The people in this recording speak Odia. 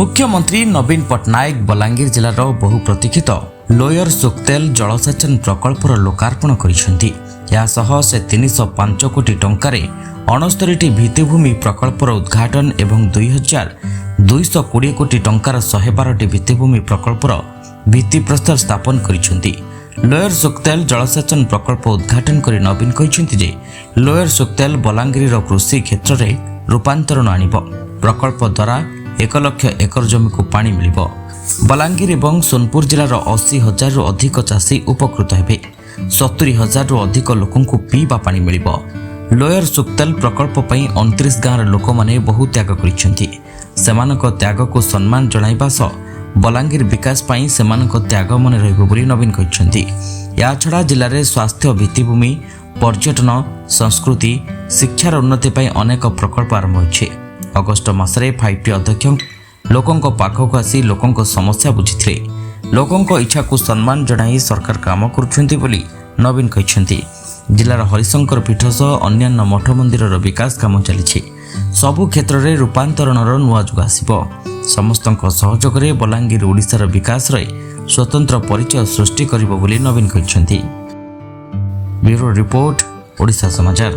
ମୁଖ୍ୟମନ୍ତ୍ରୀ ନବୀନ ପଟ୍ଟନାୟକ ବଲାଙ୍ଗୀର ଜିଲ୍ଲାର ବହୁ ପ୍ରତୀକ୍ଷିତ ଲୋୟର ସୁକ୍ତେଲ ଜଳସେଚନ ପ୍ରକଳ୍ପର ଲୋକାର୍ପଣ କରିଛନ୍ତି। ଏହାସହ ସେ 305 କୋଟି ଟଙ୍କାରେ 69ଟି ଭିତ୍ତିଭୂମି ପ୍ରକଳ୍ପର ଉଦ୍ଘାଟନ ଏବଂ 2220 କୋଟି ଟଙ୍କାର 112ଟି ଭିତ୍ତିଭୂମି ପ୍ରକଳ୍ପର ଭିତ୍ତିପ୍ରସ୍ତର ସ୍ଥାପନ କରିଛନ୍ତି। ଲୋୟର ସୁକ୍ତେଲ ଜଳସେଚନ ପ୍ରକଳ୍ପ ଉଦ୍ଘାଟନ କରି ନବୀନ କହିଛନ୍ତି ଯେ ଲୋୟର ସୁକ୍ତେଲ ବଲାଙ୍ଗୀରର କୃଷି କ୍ଷେତ୍ରରେ ରୂପାନ୍ତରଣ ଆଣିବ। ପ୍ରକଳ୍ପ ଦ୍ୱାରା 1 ଲକ୍ଷ ଏକର ଜମିକୁ ପାଣି ମିଳିବ। ବଲାଙ୍ଗୀର ଏବଂ ସୋନପୁର ଜିଲ୍ଲାର 80 ହଜାରରୁ ଅଧିକ ଚାଷୀ ଉପକୃତ ହେବେ। 70 ହଜାରରୁ ଅଧିକ ଲୋକଙ୍କୁ ପିଇବା ପାଣି ମିଳିବ। ଲୋୟର ସୁକ୍ତେଲ ପ୍ରକଳ୍ପ ପାଇଁ 29 ଗାଁର ଲୋକମାନେ ବହୁ ତ୍ୟାଗ କରିଛନ୍ତି। ସେମାନଙ୍କ ତ୍ୟାଗକୁ ସମ୍ମାନ ଜଣାଇବା ସହ ବଲାଙ୍ଗୀର ବିକାଶ ପାଇଁ ସେମାନଙ୍କ ତ୍ୟାଗ ମନେ ରହିବ ବୋଲି ନବୀନ କହିଛନ୍ତି। ଏହାଛଡ଼ା ଜିଲ୍ଲାରେ ସ୍ୱାସ୍ଥ୍ୟ ଭିତ୍ତିଭୂମି, ପର୍ଯ୍ୟଟନ, ସଂସ୍କୃତି, ଶିକ୍ଷାର ଉନ୍ନତି ପାଇଁ ଅନେକ ପ୍ରକଳ୍ପ ଆରମ୍ଭ ହୋଇଛି। ଅଗଷ୍ଟ ମାସରେ ଫାଇଭ୍ ଟି ଅଧ୍ୟକ୍ଷ ଲୋକଙ୍କ ପାଖକୁ ଆସି ଲୋକଙ୍କ ସମସ୍ୟା ବୁଝିଥିଲେ। ଲୋକଙ୍କ ଇଚ୍ଛାକୁ ସମ୍ମାନ ଜଣାଇ ସରକାର କାମ କରୁଛନ୍ତି ବୋଲି ନବୀନ କହିଛନ୍ତି। ଜିଲ୍ଲାର ହରିଶଙ୍କର ପୀଠ ସହ ଅନ୍ୟାନ୍ୟ ମଠ ମନ୍ଦିରର ବିକାଶ କାମ ଚାଲିଛି। ସବୁ କ୍ଷେତ୍ରରେ ରୂପାନ୍ତରଣର ନୂଆ ଯୁଗ ଆସିବ। ସମସ୍ତଙ୍କ ସହଯୋଗରେ ବଲାଙ୍ଗୀର ଓଡ଼ିଶାର ବିକାଶରେ ସ୍ୱତନ୍ତ୍ର ପରିଚୟ ସୃଷ୍ଟି କରିବ ବୋଲି ନବୀନ କହିଛନ୍ତି। ବ୍ୟୁରୋ ରିପୋର୍ଟ, ଓଡ଼ିଶା ସମାଚାର।